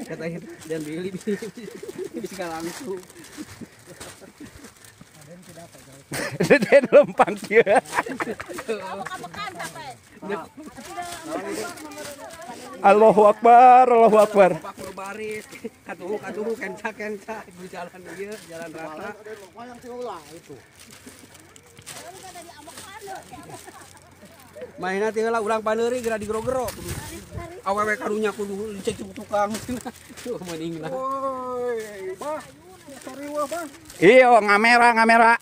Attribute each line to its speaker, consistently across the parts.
Speaker 1: Katanya jangan beli bisa langsung.
Speaker 2: Deden lempang kieu. Allahu Akbar, Allahu Akbar.
Speaker 1: Baris, katuhu katuhu kenca kenca di jalan ieu, jalan rata. Mainna teh heula urang paneuri geura digero-gero. Awewe karunya kudu dicek tukang. Tuh mending lah.
Speaker 3: Woi, bah. Sariweuh, bah.
Speaker 2: Iya ngamera ngamera.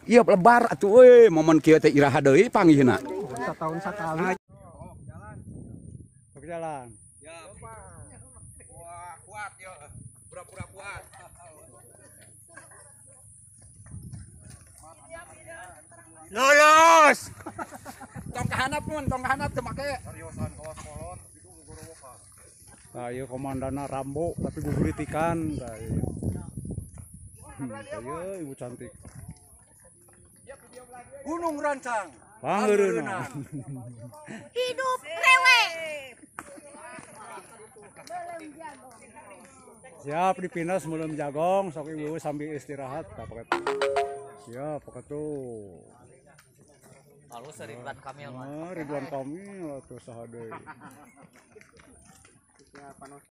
Speaker 2: Iya lebar atuh euy, momen kieu teh iraha deui panggihna.
Speaker 3: Setahun sekali. Sok jalan.
Speaker 1: Ya. Wah, kuat ya. Pura-pura kuat.
Speaker 2: Lulus. Tong kahanap mun, tong kahanap teu make.
Speaker 3: Seriusan kawas kolot itu gugurwokan. Nah, ieu komandana Rambo tapi guguritikan. Tah ieu. Ieu ibu cantik.
Speaker 1: Gunung Rancang.
Speaker 3: Pangeureuna.
Speaker 4: Hidup rewe.
Speaker 3: Siap dipindah sebelum jagong, sok ibu sambil istirahat tah pakai. Siap pakai tuh.
Speaker 5: Halus Ridwan Kamil mah.
Speaker 3: Ridwan Kamil atuh saha deui.